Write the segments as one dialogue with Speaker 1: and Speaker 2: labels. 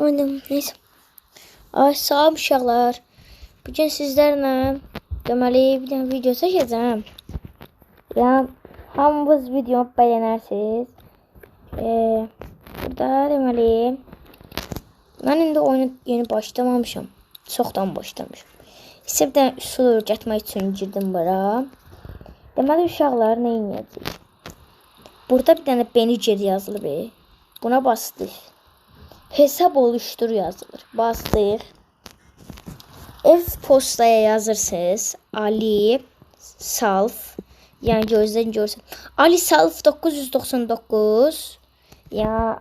Speaker 1: Oynadım. Neyse. Ay salam uşaqlar. Bugün sizlərlə deməli bir dənə video çəkəcəm. Yəni hamınız videomu bəyənərsiniz. Burada deməli mən indi oyunu yeni başlamamışam. Çoxdan başlamışam. İsə bir dənə üsul öyrətmək üçün girdim bura. Deməli uşaqlar nə edəcəyik? Burada bir dənə Benicer yazılıb. Buna bastıq. Hesab oluştur yazılır. Bastıq. Ev postaya yazırsınız. Ali Salf. Yəni gözdən görsən. Ali Salf 999. Ya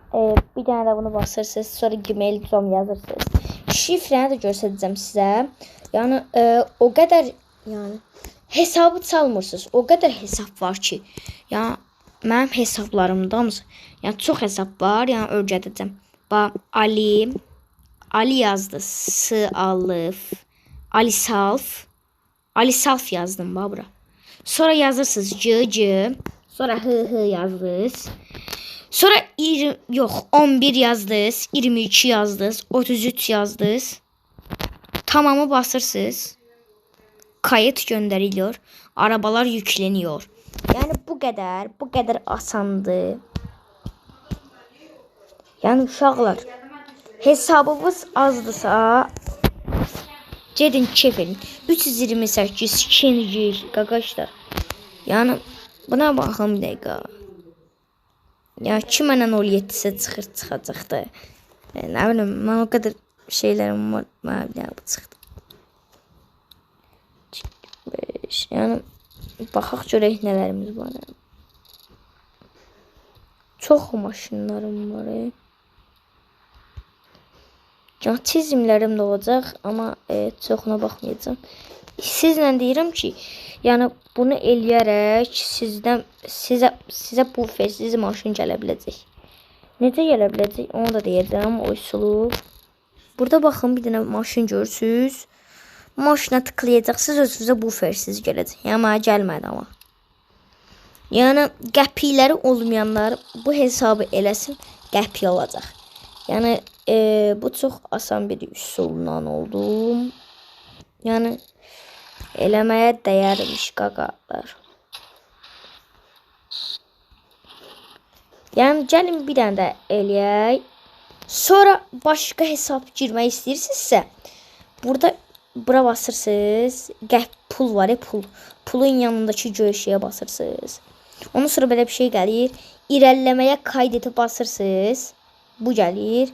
Speaker 1: bir dənə də bunu basırsınız. Sonra gmail.com yazırsınız. Şifrəni də göstərəcəm sizə. Yəni o qədər yəni hesabı çalmırsınız. O qədər hesab var ki, yəni mənim hesablarımda yəni çox hesab var. Yəni öyrədəcəm. Bax Ali yazdı. S Alif. Ali Salf. Ali Salf yazdım bax bura. Sonra yazırsınız C C. Sonra H H yazdınız. Sonra 11 yazdınız, 22 yazdınız, 33 yazdınız. Tamamı basırsınız. Kayıt gönderiliyor. Arabalar yükleniyor. Yəni bu qədər asandı. Yəni uşaqlar, hesabınız azdısa gedin kef edin. 328 King qaqaşlar. Yəni buna baxın bir dəqiqə. Ya ki mənə 07-sə çıxır, çıxacaqdı. Nə bilim, mən o qədər şeylərim var. Mənə bir dənə bu çıxdı. 5. Yəni baxaq görək nələrimiz var. Çox maşınlarım var. Yəni çizimlərim də olacaq, amma çoxuna baxmayacağam. Sizlə deyirəm ki, yəni bunu eləyərək sizə bu fersiz maşın gələ biləcək. Necə gələ biləcək, onu da deyəcəm, o üsulu. Burada baxın, bir dənə maşın görürsünüz. Maşına tıklayacaqsınız, özünüzə bu fersiz gələcək. Yəni mənə gəlmədi amma. Yəni qəpikləri olmayanlar bu hesabı eləsin, qəpik olacaq. Yəni bu çox asan bir üsulla oldu. Yəni eləməyə dəyərmiş qaqalar. Yəni gəlin bir dənə də eləyək. Sonra başqa hesab girmək istəyirsinizsə, burada bura basırsınız. Pul var ya, pul. Pulun yanındakı göy şeyə basırsınız. Ondan sonra belə bir şey gəlir. İrəliləməyə kaydeti basırsınız. Bu gəlir.